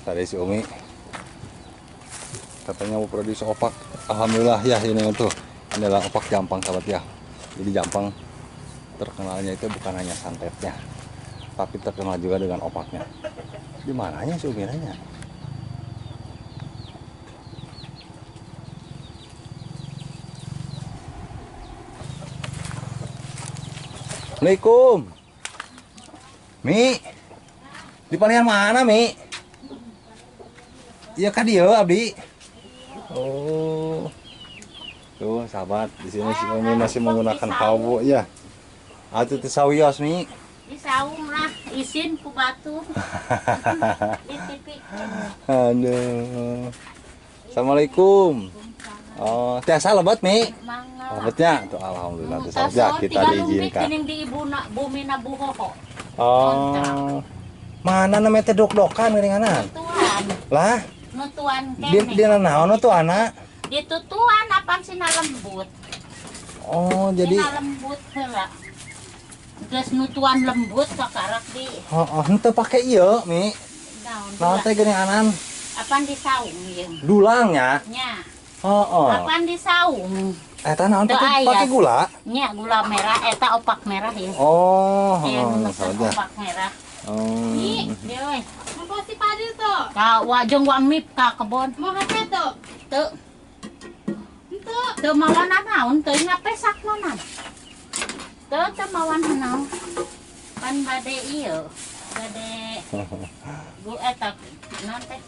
Tadi si Umi katanya mau produksi opak. Alhamdulillah ya, ini tuh adalah opak Jampang sahabat ya. Jadi Jampang terkenalnya itu bukan hanya santetnya, tapi terkenal juga dengan opaknya. Di mananya si Umi nanya? Assalamualaikum. Mi, di palihan mana Mi? Iya ka dieu abdi. Oh. Tuh sahabat, di sini si Umi masih menggunakan hawu ya. Atuh teu sawios Mi. Di saung lah, isin ku batu. Di TV. Aduh. Assalamualaikum. Oh, tiasa lebat Mi. Lebetnya tuh alhamdulillah tuh saja kita diizinkan. Di ibu na bumi na buhoho. Oh. Mana namanya teh dok-dokan geuninganan? Nutuan. Lah, nutuan kene. Di naon tuh anak? Ditutuan apaan sih lembut. Oh, jadi sina lembut heula. Geus nutuan lembut kakarak di. Heeh, henteu pake ieu, Mi. Naon teh geuninganan? Apaan di saung ieu? Dulangnya? Nya. Heeh. Apaan di saung? Eta naon pakai gula? Nya, gula merah, eta opak merah ya. Oh, iya, opak merah. Oh. Ih, dia we. Mau si padi tuh. Ka wajeng wa mip ka kebon. Mau HP tuh? Teu. Henteu. Teu mawana naon teu ngapesak naon. Teu teu mawan naon. Pan bade ieu, bade gu eta naon teh?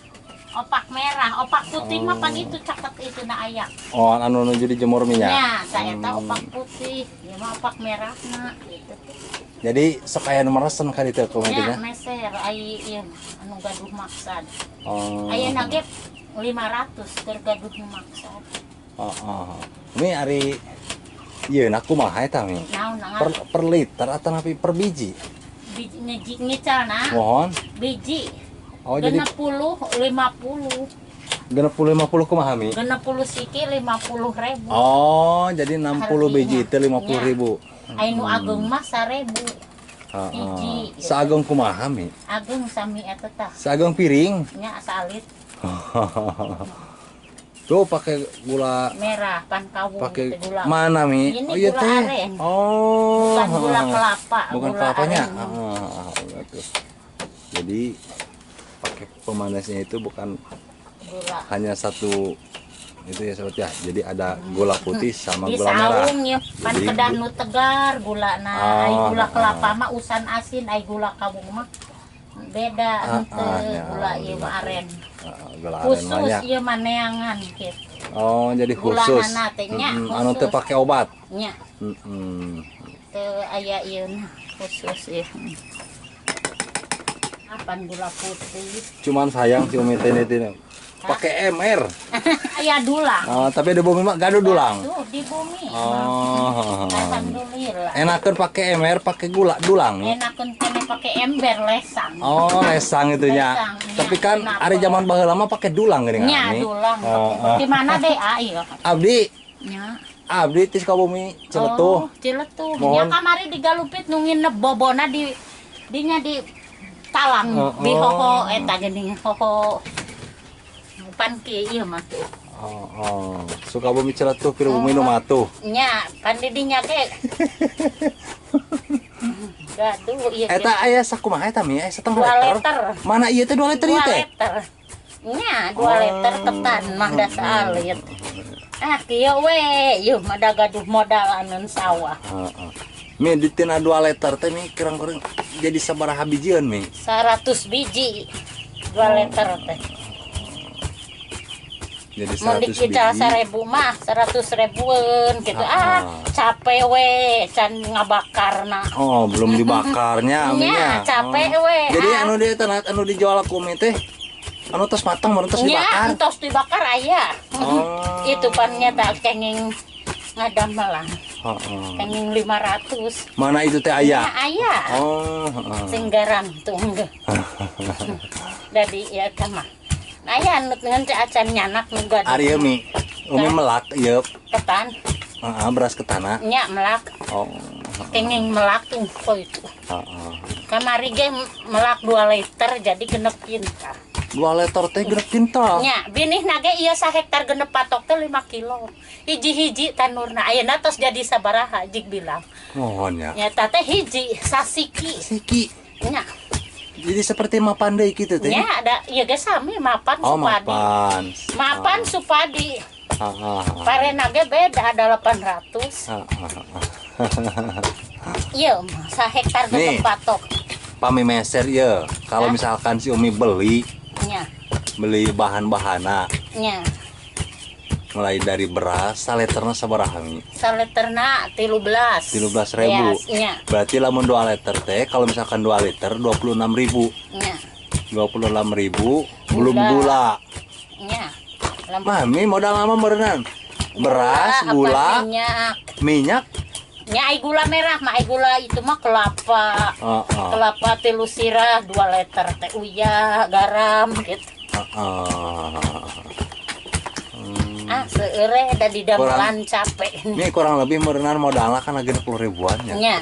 Opak merah, opak putih mah pan itu caket itu na aya. Oh, anu nu jadi jemur minyak. Nya, saeta opak putih, ieu mah opak merah na gitu. Jadi sok aya nu meresen ka ditu kumaha nya? Meser ai ieu anu gaduh maksad. Oh. Ayeuna ge 500 keur gaduh maksad. Heeh. Mi ari ieu na kumaha eta Mi? Naon per liter atau per biji? Biji ngicalna. Mohon. Biji. Oh, jadi 60 50. 60 50 kumaha Mi? 60 siki 50.000. Oh, jadi 60 biji itu 50.000. Ai nu ageung mah 1.000. Hiji. Saageng kumaha Mi? Ageung sami eta tah. Saageng piring? Nya salit. Tuh pakai gula merah pan kawung pakai gula. Mana Mi? Ini oh iya gula teh. Aren. Oh. Bukan gula kelapa, bukan gula kelapanya. Aren. Tuh. Jadi pakai pemanasnya itu bukan gula. Hanya satu itu ya sobat ya. Jadi ada gula putih sama di gula merah. Saung ya, pan kedah nu tegar gula na, ai gula kelapa mah usan asin, ai gula kawung mah beda henteu ya, gula ieu mah aren. Gula aren khusus ieu mah neangan kitu. Oh, jadi khusus. Gula teh nya, anu teu pake obat. Nya. Teu aya ieu khusus ieu. Apaan gula putih? Cuman sayang si Umi teh ini pakai MR. Aya dulang. Oh, tapi di bumi mah gaduh dulang. Tuh di bumi. Oh. Alhamdulillah. Enakeun pakai MR, pakai gula dulang. Enakeun kene pakai ember lesang. Oh, lesang itunya. Lesang, tapi kan ari zaman baheula mah pakai dulang geuning. Nya, dulang. Oh, di mana deh ieu? Abdi. Nya. Abdi ti Sukabumi Ciletuh. Oh, Ciletuh. Nya kamari di Galupit nu nginep bobona di dinya di talang di hoho eta geuning hoho pan kieu ieu mah tuh. Oh, Sukabumi Ciletuh pir bumi nu matuh. Nya, pan di dinya ge. Gaduh ieu. Eta aya sakumaha eta Mi? Aya setengah liter. Mana ieu teh 2 liter ieu teh? 2 liter. Nya, 2 liter ketan mah da saalit. Ah, kieu we, ieu mah da gaduh modal aneun sawah. Heeh. Mi di tina 2 liter teh Mi kurang-kurang jadi sabaraha bijieun Mi? 100 biji 2 liter teh. Jadi 100 biji. Mun dikical 1000 mah 100 ribuan gitu. Ah, capek we can ngabakarna. Oh, belum dibakarnya nya, capek we. Jadi anu di anu dijual ku Mi teh anu tos matang baru tos dibakar. Nya, tos dibakar aya. Oh. Itu pan nya tak kenging ngadamelan. Kenging 500. Mana itu teh aya? Nya aya. Oh, sing garantung. Jadi ya teh mah. Aya anu ngan acan nyanak nu gaduh. Ari Mi, Umi melak ieu. Ketan. Heeh, beras ketana. Nya melak. Oh. Kenging melak tuh kok itu. Heeh. Kamari ge melak 2 liter jadi genep kintal. 2 liter teh genep kintal. Nya, binih nage ieu sahektar genep patok teh 5 kilo. Hiji-hiji tanurna ayeuna tos jadi sabaraha jig bilang. Mohon ya. Nya eta teh hiji sasiki. Siki. Nya. Jadi seperti mapan deui kitu teh. Nya ada ieu ge sami mapan oh, Supadi. Mapan. Mapan Supadi. Parena ge beda 800. Ieu sahektar genep patok. Pami meser ieu, kalau misalkan si Umi beli nya. Beli bahan-bahana. Nya. Mulai dari beras, saleterna sabaraha Mi? Saleterna 13. 13.000. Nya. Berarti lamun 2 liter teh, kalau misalkan 2 liter 26.000. Nya. 26.000 belum gula. Nya. Mami modal lama meureunan. Beras, gula, minyak. Nya ai gula merah mah, ai gula itu mah kelapa. Kelapa 3 sirah 2 liter teh uyah, garam gitu. Ah, seueur da di damelan capek. Ini kurang lebih meureunan modalna kan lagi 60 ribuan ya. Nya.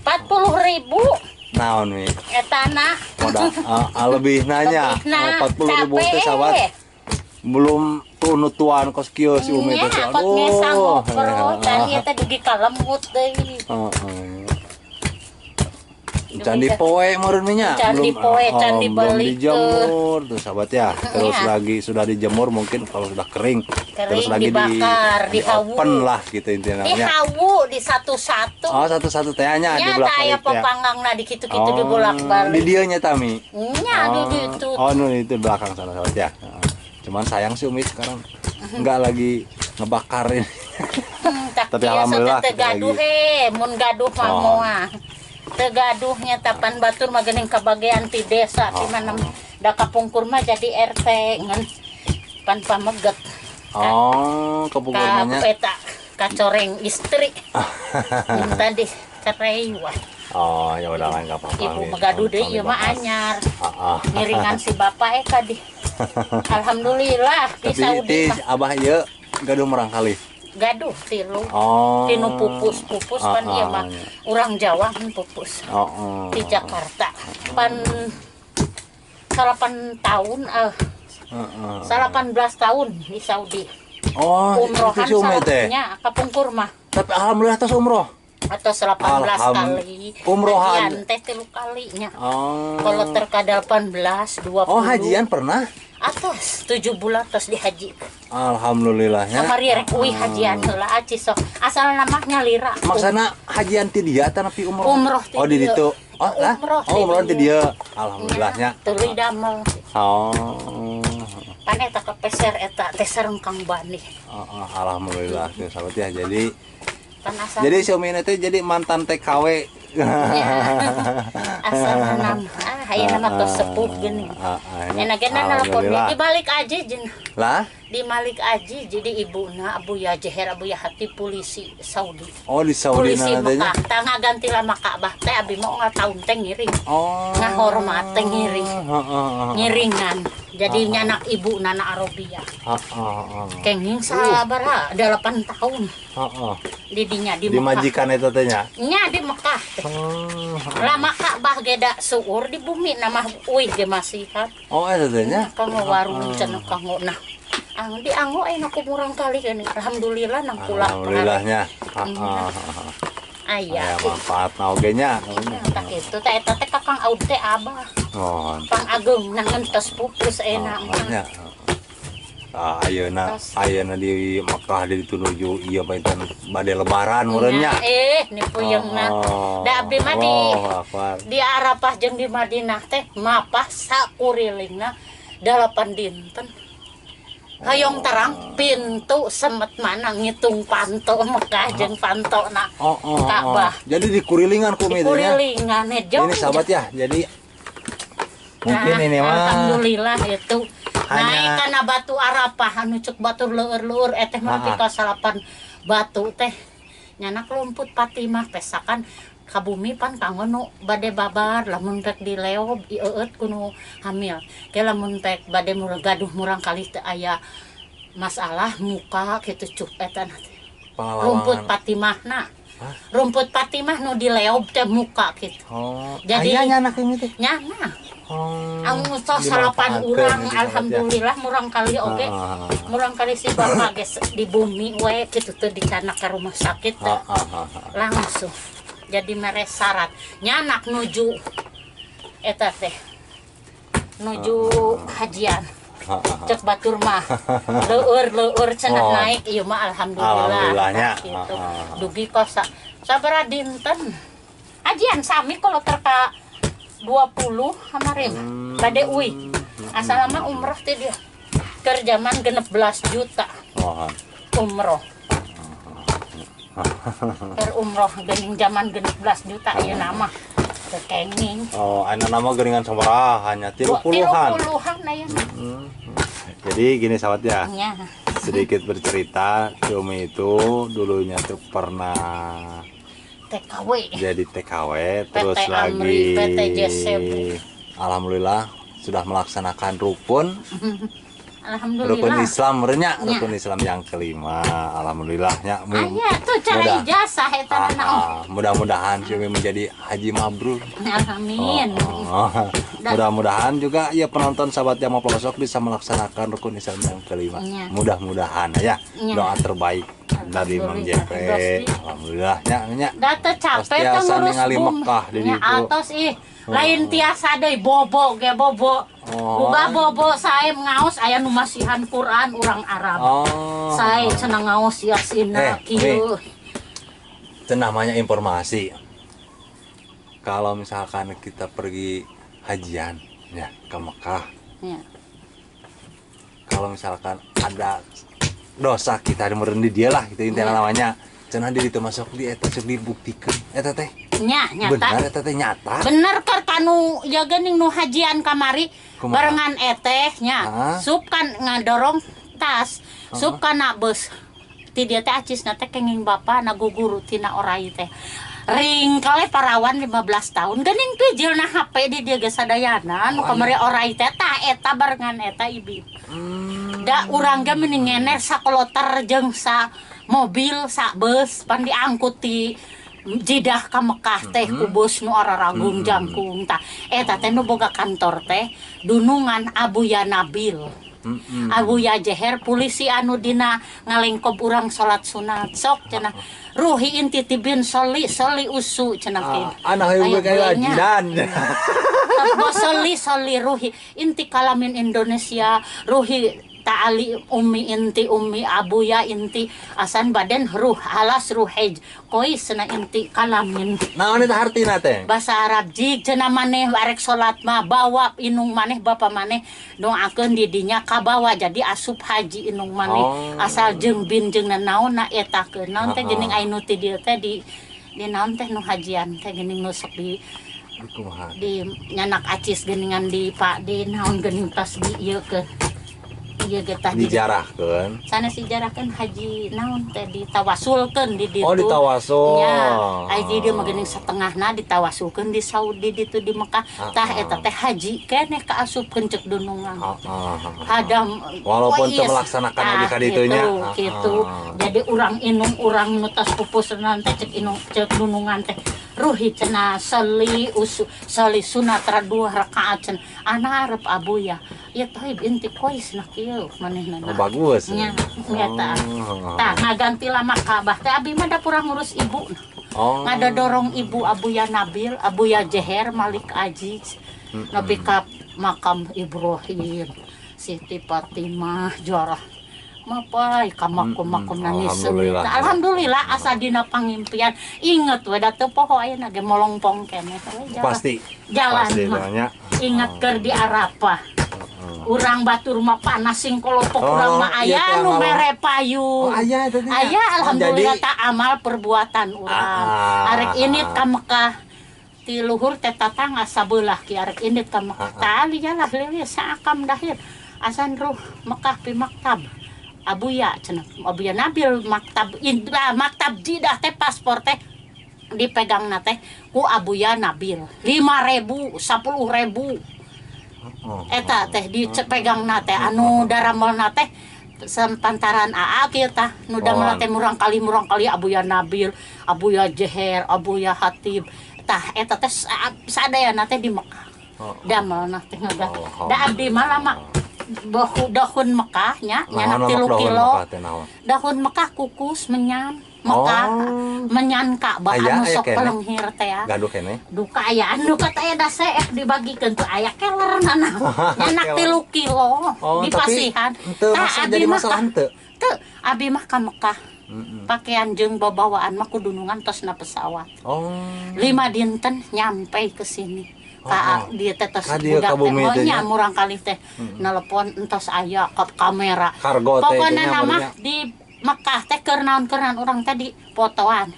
40.000. Naon mi? Etana. Modal lebih nanya. 40.000 teh sahabat. Belum tunutuan kos kieu si Umi teh. Nya, kot ngesang ngobrol dan ieu teh dugi ka lembut deui. Candi poe meureun nya. Candi poe, candi balik dijemur tuh sahabat ya. Terus lagi sudah dijemur mungkin kalau sudah kering, terus lagi dibakar, di open lah gitu intinya. Dihawu di satu-satu. Oh, satu-satu teh nya di belakang. Nya taya papanggangna di kitu-kitu di bolak-balik. Di dieu nya tami. Nya di ditu. Oh, nu itu belakang sana sahabat ya. Cuman sayang sih Umi sekarang nggak lagi ngebakar ini. Tapi alhamdulillah teu gaduh mun gaduh mah moal. Teu gaduhnya tapan batur mah geuning kabagean ti desa ti mana da kapungkur mah jadi RT ngan pan pameget. Oh, kapungkur mah nya. Eta kacoreng istri. Minta dicerai wah. Oh, ya udah lah enggak apa-apa. Ibu mah gaduh deui ieu mah anyar. Ngiringan si bapak tadi. Alhamdulillah di Saudi mah. Abah ieu gaduh merang kali. Gaduh tilu. Tinu pupus-pupus pan ieu mah urang Jawa pupus. Di Jakarta. Pan 8 tahun 18 tahun di Saudi. Oh, umrohan salahnya kapungkur mah. Tapi alhamdulillah tos umroh. Atau 18 kali. Umrohan hajian teh 3 kalinya. Oh. Kalau terkadang 18, 20. Oh, hajian pernah? Atas 7 bulan tos dihaji. Alhamdulillahnya. Kamari rek uih hajian heula aci sok. Asal namanya lira. Maksana hajian ti dieu atanapi umroh? Umroh ti. Oh, di ditu. Oh, lah. Oh, umroh ti dieu. Alhamdulillahnya. Tuluy damel. Oh. Pan eta kepeser eta teh sareng Kang Bani. Oh, alhamdulillah tuh sahabat ya. Jadi si Umi teh jadi mantan TKW. Asal nama, ayeuna mah tos sepuh geuning. Enak ge nelpon di balik aja jeung. Lah? Di Malik Aji jadi ibuna Abuya Jeher Abuya Hati polisi Saudi. Oh, di Saudi polisi Mekah. Tah ngaganti lama Ka'bah teh abi mah unggal taun teh ngiring. Oh. Ngahormat teh ngiring. Ngiringan. Jadi nyanak ibu nana Arabia. Kenging sabaraha 8 tahun. Didinya di Mekah. Dimajikan eta teh nya? Nya di Mekah teh. Lama Ka'bah ge da seueur di bumi nama uih ge masihan. Oh, eta teh nya. Kanggo warung cenah kanggo nah. Ang di anggo ayeuna ku murang kali geuning. Alhamdulillah nang pula. Alhamdulillahnya. Aya manfaatna oge nya. Tah kitu teh eta teh Kakang Aud teh abah. Oh. Pangageng nang entos pupus enak mah. Ah, ayeuna ayeuna di Mekah di ditu nuju ieu panten bade lebaran meureun nya. Ni puyengna. Da abdi mah di Arafah jeung di Madinah teh mapah sakurilingna 8 dinten. Hayong terang pintu semet mana ngitung panto Mekah jeung panto na Ka'bah. Jadi di kurilingan ku mi teh nya. Kurilingan ini sahabat ya. Jadi mungkin ini mah alhamdulillah itu. Naik kana batu Arafah anu cek batu leueur-leueur eteh mah nepi ka 8 batu teh. Nyanak lumput Fatimah pesakan ka bumi pan kanggo nu bade babar lamun pek dileob ieueut ku nu hamil. Ke lamun pek bade gaduh murang kali teu aya masalah muka kitu cuk eta rumput Fatimahna. Rumput Fatimah nu dileob teh muka kitu. Oh, jadi aya nyanak ini teh. Nyana. Oh, Anu tos salapan urang, alhamdulillah murang kali oge. Murang kali si bapak geus di bumi we kitu teh dicanak ka rumah sakit teh. Langsung jadi mere syarat nyanak nuju eta teh nuju hajian. Cek batur mah leueur-leueur cenah naik ieu mah alhamdulillah gitu. Dugi ka sabaraha dinten hajian sami kalau terka 20 kemarin bade uih asal mah umroh teh dia keur zaman 16 juta umroh. Keur umroh geuning zaman 16 juta ieu nama kenging. Oh, ana nama geuningan sabaraha nya 30-an. 30-an aya. Jadi gini sahabat ya. Sedikit bercerita, Umi itu dulunya tuh pernah TKW. Jadi TKW terus PT lagi Amri, PT JCB. Alhamdulillah sudah melaksanakan rukun. Alhamdulillah. Rukun Islam merenya, rukun Islam yang kelima. Alhamdulillahnya. Aya tuh cara ijazah eta naon. Mudah-mudahan Umi menjadi haji mabrur. Amin. Mudah-mudahan juga ya penonton sahabat Jama Pelosok bisa melaksanakan rukun Islam yang kelima. Mudah-mudahan ya. Doa terbaik dari Mang Jepri. Alhamdulillah nya. Da teu capek teh ngurus Mekah di ditu. Atos ih. Lain tiasa deui bobo ge bobo. Boga bobo sae ngaos aya nu masihan Quran urang Arab. Sae cenah ngaos Yasin kieu. Itu namanya informasi. Kalau misalkan kita pergi hajian ya ke Mekah. Ya. Kalau misalkan ada dosa kita merendi dia lah gitu intinya namanya. Cenah di itu masuk di eta sok dibuktikan eta teh. Nya nyata. Benar eta teh nyata. Bener keur kanu ya geuning nu hajian kamari barengan eteh nya. Sup kan ngadorong tas, sup kana beus. Ti dieu teh acisna teh kenging bapa na guguru tina orai teh. Ring kale parawan 15 tahun geuning pijilna HP di dieu geus sadayana nu kamari orai teh tah eta barengan eta ibi. Da urang ge mending ngener sakoloter jeung sa mobil sak bus pan diangkut ti Jidah ka Mekah teh ku bus nu araragung jangkung tah eta teh nu boga kantor teh dunungan Abuya Nabil. Abuya Jeher polisi anu dina ngalengkob urang salat sunat sok cenah ruhi inti tibin soli soli usu cenah kieu. Anak ieu kayak ajidan. Soli soli ruhi inti kalamin Indonesia ruhi ta'ali umi inti umi abuya inti asan badan ruh alas ruhej koi sena inti kalamin. Naon eta hartina teh? Bahasa Arab jig cenah maneh arek salat mah bawa inung maneh bapa maneh doakeun di dinya kabawa jadi asup haji inung maneh. Asal jeung bin jeung naonna eta keun naon teh geuning anu ti dieu teh di naon teh nu hajian teh geuning nu sok di nyanak acis geuningan di pak di naon geuning tos di ieu keun. Iya getah dijarahkeun. Sanes dijarahkeun haji naon teh ditawasulkeun di ditu. Oh, ditawasul. Nya, haji dieu mah geuning satengahna ditawasulkeun di Saudi ditu di Mekah. Tah eta teh haji keneh kaasupkeun ceuk dunungan. Hadam walaupun teu melaksanakan oge ka ditu nya. Kitu. Jadi urang inung urang nu tos pupusna teh ceuk inung ceuk dunungan teh ruhi cenah sali usu sali sunat dua rakaat cenah ana arep abuya. Ya tohib inti kois nah kieu manehna. Oh, bagus. Nya eta. Tah ngaganti lama Ka'bah teh abi mah da purah ngurus ibu. Ngadodorong ibu Abuya Nabil, Abuya Jeher, Malik Aziz, nepi ka makam Ibrahim, Siti Fatimah, jarah. Mapai ka makom-makom nangis. Alhamdulillah. Alhamdulillah asa dina pangimpian inget we da teu poho ayeuna ge molongpong keneh. Pasti. Jalan pasti mah. Inget keur di Arafah. Urang batur mah panas sing kolopok urang mah aya nu mere payung. Aya eta teh. Aya alhamdulillah tak amal perbuatan urang. Arek init ka Mekah ti luhur teh tatangga sabelah ki arek init ka Mekah. Tali jalah leuwih saakam dahir. Asan ruh Mekah pi maktab. Abuya cenah Abuya Nabil maktab Indra maktab Jidah teh paspor teh dipegangna teh ku Abuya Nabil 5.000 10.000. Eta teh dipegangna teh anu daramelna teh sempantaran AA kieu tah nu damelna teh murang kali Abuya Nabil, Abuya Jeher, Abuya Hatib. Tah eta teh sadayana teh di Mekah. Damelna teh ngagah. Da abdi mah lama dahun Mekah nya nyanak 3 kilo. Dahun Mekah kukus menyan Mekah menyan Ka'bah anu sok pelenghir teh ya. Gaduh keneh. Duka aya anu kata aya da seek dibagikeun teu aya kelerna nyanak 3 kilo di pasihan. Tah abdi mah teu. Teu abi mah ka Mekah. Pakaian jeung babawaan mah kudunungan tos na pesawat. 5 dinten nyampe ke sini. Ka dia teh tos budak teh nya murang kali teh nelepon entos aya ka kamera. Pokona nama di Mekah teh keur naon-keur urang tadi fotoan.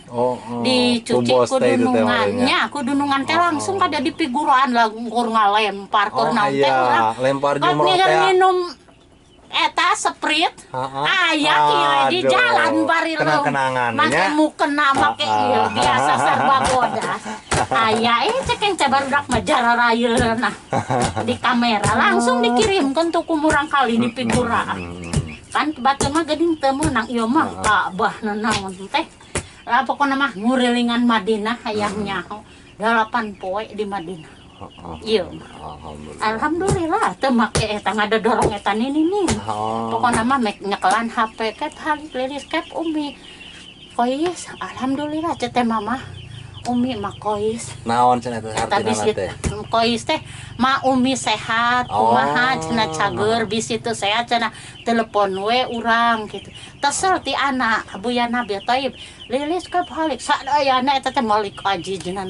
Dicuci kudunungan nya, kudunungan teh langsung kada dipiguran lah kur ngalempar keur naon teh urang. Lempar jumroh teh. Minum eta sprite aya kieu di jalan bari kenang-kenangan make mukena make ieu biasa serba bodas aya cekeng teh barudak mah jararayeuna di kamera langsung dikirimkeun tuh ku murang kali di figura kan batur mah geuning teu meunang ieu mah Ka'bah naon teh lah pokona mah ngurilingan Madinah hayang nyaho 8 poe di Madinah. Iya. Alhamdulillah teu make eta ngadodorong eta nini nih. Pokona mah mek nyekelan HP kep halik lilis kep Umi. Kois alhamdulillah cete mama Umi mah kois. Naon cenah teh artina teh? Kois teh ma Umi sehat, kumaha cenah cager bisi teu sehat cenah telepon we urang gitu. Tesel ti anak Buya Nabi Thaib lilis kep halik sadayana eta teh malik aji cenah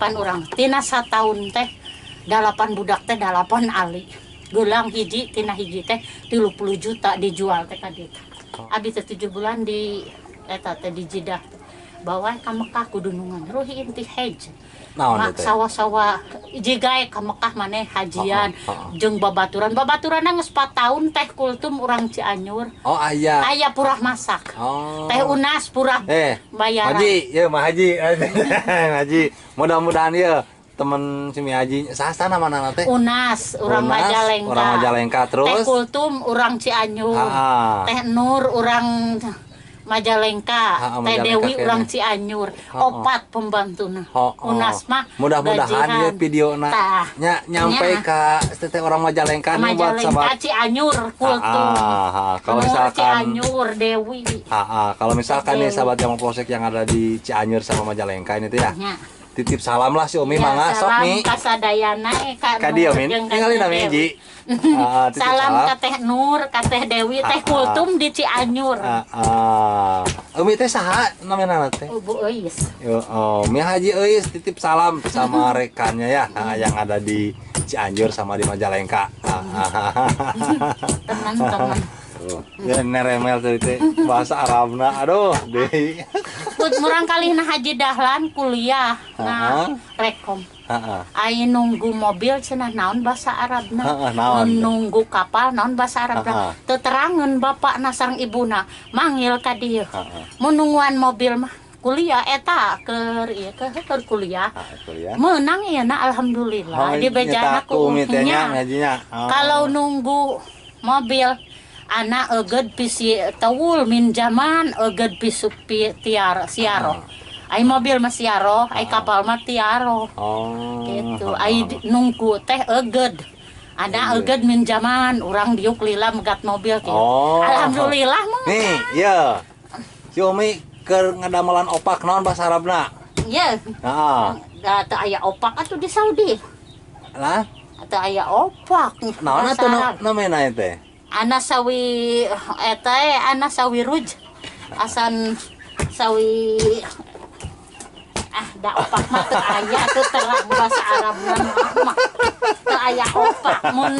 pan urang tina sataun teh 8 budak teh 8 ali. Gelang hiji tina hiji teh 30 juta dijual teh ka dieu. Abi teh 7 bulan di eta teh di Jeddah. Bawa ka Mekah kudunungan ruhi inti haj. Mak sawa-sawa jigae ka Mekah maneh hajian jeung babaturan. Babaturanna geus 4 tahun teh kultum urang Cianjur. Oh aya. Aya purah masak. Teh Unas purah bayaran. Haji, ye mah haji. Haji, mudah-mudahan ye temen si Mi Haji sasa namana teh? Unas, urang Majalengka. Urang Majalengka terus. Teh Kultum urang Cianjur. Teh Nur urang Majalengka, Teh Dewi urang Cianjur, opat pembantuna. Unas mah mudah-mudahan ya videona nya nyampe ka teteh orang Majalengka nih buat sahabat Cianjur Kultum. Kalau misalkan Cianjur Dewi. Kalau misalkan nih sahabat Jampang Polsek yang ada di Cianjur sama Majalengka ini tuh ya. Titip salam lah si Umi ya, mangga sok mi. Salam ka sadayana ka dieu min. Ningali nami Ji. Salam ka Teh Nur, ka Teh Dewi, Teh Kultum di Cianjur. Umi teh saha namina teh? Bu Euis. Oh, Mi Haji Euis titip salam sama rekannya ya yang ada di Cianjur sama di Majalengka. Teman-teman. Ya neremel tadi teh bahasa Arabna aduh deui. Murang kali nah Haji Dahlan kuliah nah rekom. Ai nunggu mobil cenah naon bahasa Arabna. Nunggu kapal naon bahasa Arabna. Teu terangeun bapakna sareng ibuna manggil ka dieu. Mun nungguan mobil mah kuliah eta keur ieu keur kuliah. Meunang ieu na alhamdulillah dibejana ku umi teh nya. Kalau nunggu mobil anak eged pisi tawul min zaman eged pisu tiar siaro. Ai mobil mah siaro, ai kapal mah tiaro. Gitu. Ai nunggu teh eged. Ada eged min zaman urang diuk lila megat mobil gitu. Alhamdulillah mah. Nih, ya. Si Umi keur ngadamelan opak naon bahasa Arabna? Iya. Heeh. Da teu aya opak atuh di Saudi. Lah? Teu aya opak. Naon atuh namina teh? Ana sawi eta ana sawi ruj asan sawi da opak mah teu aya teu terang bahasa Arabna mah teu aya opak mun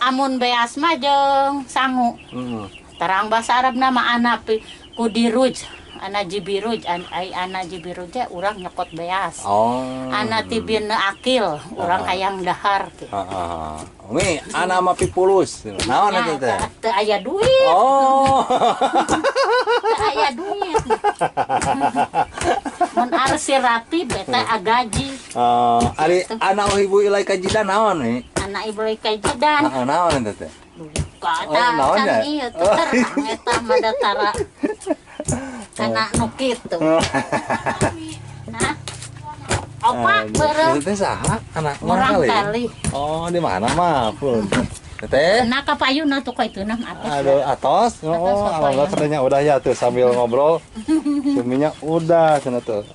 amun beas mah jeung sangu terang bahasa Arabna mah ana kudiruj ana jibiruj ai ana jibiruj teh urang nyokot beas. Ana tibin akil urang hayang dahar teh. Umi ana mah pipulus naon eta teh? Teu aya duit. Oh. Teu aya duit. Mun arsi ratib eta agaji. Ari ana ibu ilai kajidan naon nih? Ana ibu ilai kajidan. Heeh, naon eta teh? Duka can ieu teh terang eta mah datara. Kana nu kitu. Hah? Opak bareng. Itu teh saha? Anak Murang kali. Oh, di mana mah pun. Teteh. Nah, kapayuna tuh kok itu nah atos. Aduh, atos. Oh, alhamdulillah katanya udah ya tuh sambil ngobrol. Suminya udah sana tuh.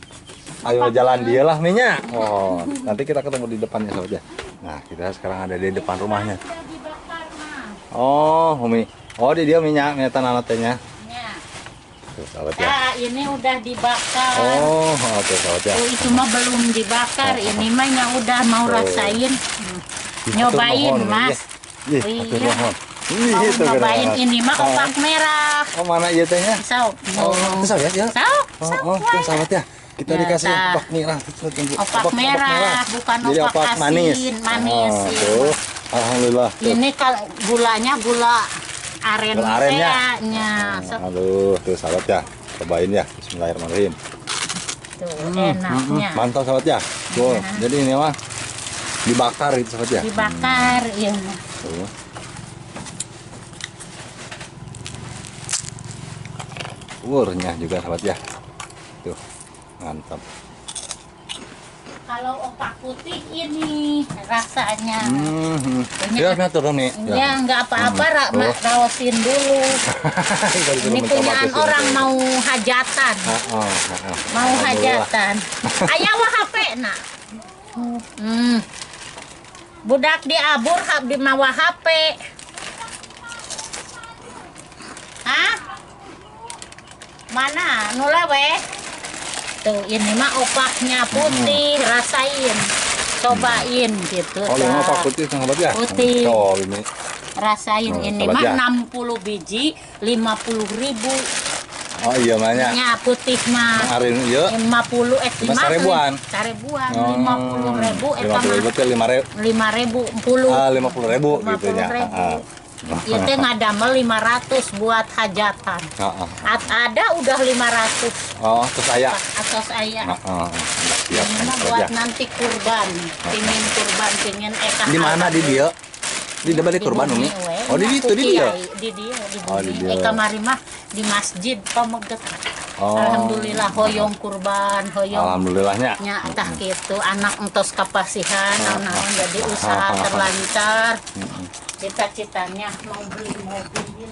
Ayo jalan dia lah minyak. Oh, nanti kita ketemu di depannya sahabat ya. Nah, kita sekarang ada di depan rumahnya. Oh, Umi. Oh, di dia minyak, minyak tanah tehnya. Tuh, sahabat ya. Nah, ini udah dibakar. Oh, oke sahabat ya. Tuh, itu mah belum dibakar. Ini mah yang udah mau rasain. Nyobain, Mas. Iya. Mau nyobain ini mah opak merah. Oh, mana iya tehnya? Sok. Oh, sahabat ya. Sok. Oh, tuh sahabat ya. Kita ya, dikasih opak merah, opak merah, bukan jadi opak asin, manis. Manis. Oh, tuh. Alhamdulillah. Tuh. Ini kalau gulanya gula aren. Gula arennya. Oh, aduh, tuh sahabat ya. Cobain ya. Bismillahirrahmanirrahim. Tuh, enaknya. Mantap sahabat ya. Tuh, nah. Jadi ini mah dibakar itu sahabat ya. Dibakar, iya. Tuh. Renyah juga sahabat ya. Tuh. Mantap. Kalau opak putih ini rasanya. Ya, turun nih. Ya, nggak apa-apa, raosin dulu. Ini punyaan orang mau hajatan. Mau hajatan. Ayah wah HP nak. Budak diabur di mawa HP. Hah? Mana? Nula weh. Tuh, ini mah opaknya putih, rasain, cobain gitu. Oh, ini opak putih sahabat ya? Putih. Oh, ini. Rasain ini mah ya. 60 biji, 50.000. Oh iya banyak. Ya, putih mah. Kemarin iya. 50 seribuan. Seribuan, 50.000 eta mah. 50.000 5.000. 5.000 10. Ah, 50.000 gitu ya. Heeh. Itu ngadamel 500 buat hajatan. Ada udah 500. Oh, terus ayah. Atos ayah. Siap. Ini buat nanti kurban, pingin kurban, pingin eka. Di mana di dia? Di depan di kurban Umi. Oh, di itu di dia. Di dia, di bumi. Eka mari mah di masjid pameget. Oh. Alhamdulillah hoyong kurban, hoyong. Alhamdulillahnya. Nya tah kitu anak entos kapasihan, naon-naon jadi usaha terlancar. Cita-citanya mau beli mobil.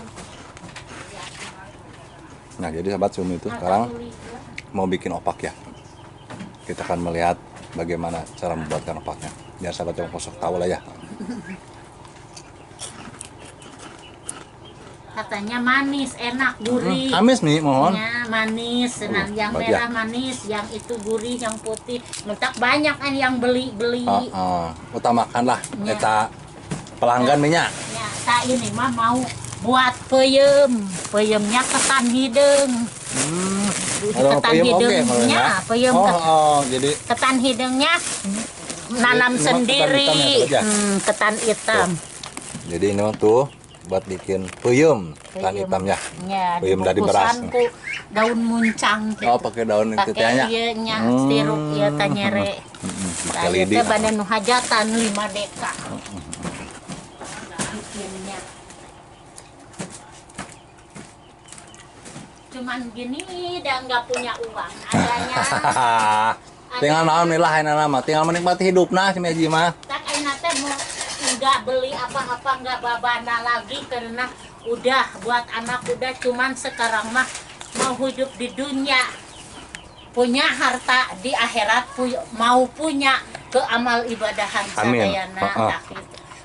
Nah, jadi sahabat Sumi itu sekarang mau bikin opak ya. Kita akan melihat bagaimana cara membuatkan opaknya. Biar sahabat yang kosong tahu lah ya. Katanya manis, enak, gurih. Amis nih, mohon. Ya, manis, senang. Yang merah ya. Manis, yang itu gurih, yang putih. Mentak banyak kan yang beli-beli. Utamakanlah ya. Eta pelanggan minyak. Ya, tak ini mah mau buat peyem. Peyemnya ketan hidung. Ketan hidungnya, peyem. Jadi ketan hidungnya nanam jadi, sendiri. Ketan hitam ya, ketan hitam. Tuh. Jadi ini tuh buat bikin peyem, ketan hitamnya. Ya, peyem dari beras. Ku daun muncang gitu. Oh, pakai daun itu tehnya. Pakai ieu nya, sirup ieu tanyere. Pakai lidi. Teh bade nu hajatan 5 deka. Bikinnya. Cuman gini dan nggak punya uang. Adanya. Tinggal naon nih lah ayeuna mah, tinggal menikmati hidup nah si Meji mah. Tak ayeuna teh mau nggak beli apa-apa, nggak babana lagi karena udah buat anak udah, cuman sekarang mah mau hidup di dunia, punya harta di akhirat, mau punya ke amal ibadahan sadayana,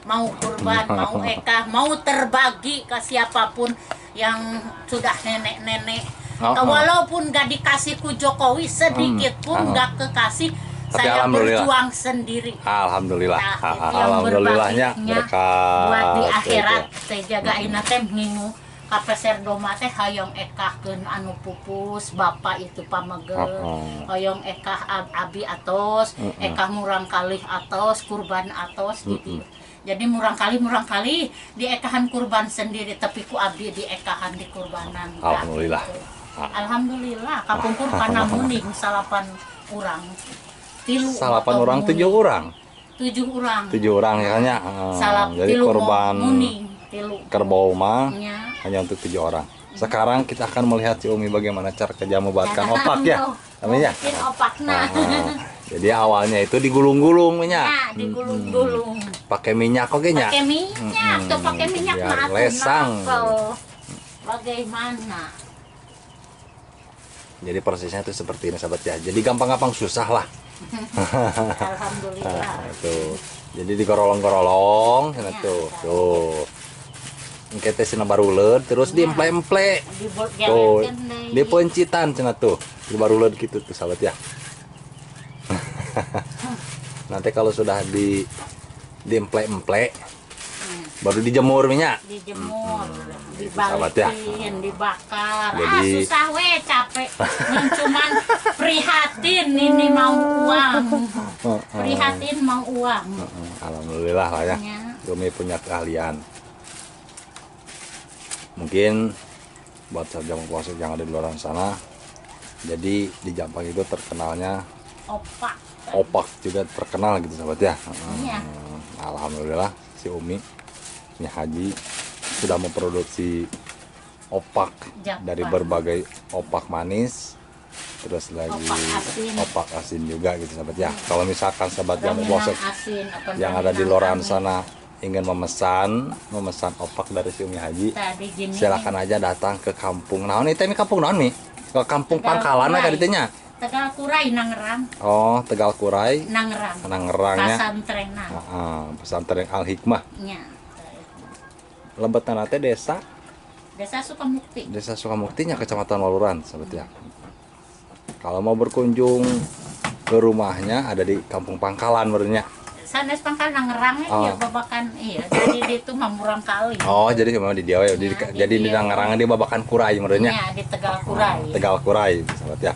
mau kurban, mau ekah, mau terbagi ke siapapun yang sudah nenek-nenek. Walaupun nggak dikasih ku Jokowi sedikit pun nggak kekasih. Tapi saya berjuang sendiri. Alhamdulillah. Nah, alhamdulillahnya berkat buat di akhirat. Saya jaga ina teh ngingu kapeser doma teh hoyong ekahkeun anu pupus bapak itu pamegel. Hoyong ekah abi atos, ekah murang kalih atos, kurban atos gitu. Jadi murang kali diekahan kurban sendiri, tapi ku abi diekahan di kurbanan. Alhamdulillah. Gitu. Alhamdulillah kapungkur panamuning 8 orang. Salapan orang, 7 orang. 7 orang. 7 orang ya kan ya. Jadi korban kerbau mah hanya untuk 7 orang. Sekarang kita akan melihat si Umi bagaimana cara kerja membuatkan opak ya. Namanya. Opakna. Jadi awalnya itu digulung-gulung minyak. Nah, digulung-gulung. Pakai minyak oke nya? Pakai minyak, tuh pakai minyak mah lesang. Bagaimana? Jadi prosesnya itu seperti ini sahabat ya. Jadi gampang-gampang susah lah. Alhamdulillah. Nah, tuh. Jadi digorolong-gorolong, ya, tuh. Tuh. Engke teh cenah baruleud terus diemple-emple. Tuh. Dipencitan cenah tuh. Dibaruleud gitu tuh sahabat ya. Nanti kalau sudah di diemple-emple baru dijemur minyak. Dijemur, dibalikin, ya. Dibakar. Jadi, susah we, capek. Cuman prihatin ini mau uang. Prihatin mau uang. Alhamdulillah lah ya. Umi punya keahlian. Mungkin buat sarjana pelosok yang ada di luar sana. Jadi di Jampang itu terkenalnya opak. Opak juga terkenal gitu sahabat ya. Iya. Alhamdulillah si Umi Haji sudah memproduksi opak Jampang. Dari berbagai opak manis, terus lagi opak asin juga gitu sahabat ya. Kalau misalkan sahabat yang pelosok yang ada di luar sana ingin memesan opak dari si Umi Haji, silakan aja datang ke kampung naon itu, kampung naon nih? Ke kampung Pangkalan ya tadinya. Tegal Kurai Nangerang. Oh, Tegal Kurai Nangerang. Nangerangnya. Pesantren. Pesantren Al Hikmah. Iya. Lebetan teh desa Sukamukti. Desa Sukamuktinya Kecamatan Waluran, sahabat ya. Kalau mau berkunjung ke rumahnya ada di Kampung Pangkalan berarti. Sanes Pangkalan Nangerang ya babakan iya. Jadi itu mah kali. Oh, jadi memang di dia ya. Jadi di Nangerang dia babakan Kurai merenya. Iya, di Tegal Kurai. Tegal Kurai, sahabat ya.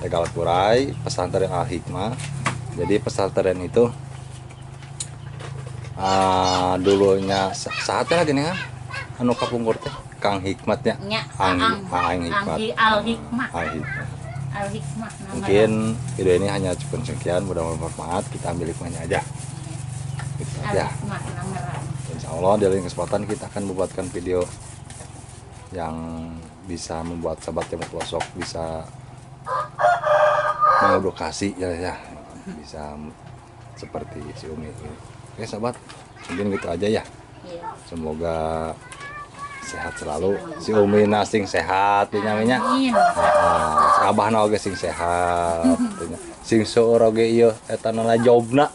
Tegal Kurai, pesantren Al Hikmah. Jadi pesantren itu dulunya saatnya lagi nih kan anu kapungkur teh Kang Hikmatnya. Ang Hikmat. Al Hikmah. Al Hikmah. Mungkin video ini hanya cukup sekian, mudah-mudahan bermanfaat. Kita ambil hikmahnya aja. Gitu aja. Insya Allah di lain kesempatan kita akan membuatkan video yang bisa membuat sahabat yang pelosok bisa mengedukasi ya, bisa seperti si Umi ini. Oke sahabat, mungkin gitu aja ya. Semoga sehat selalu. Si Umi sing sehat dinya. Si abahna oge sing sehat. Sing seueur oge ieu eta na jobna.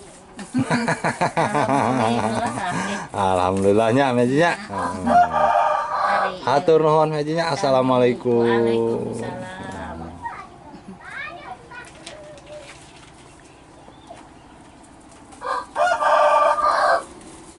Alhamdulillah nya mejinya. Hatur nuhun mejinya. Assalamualaikum. Waalaikumsalam.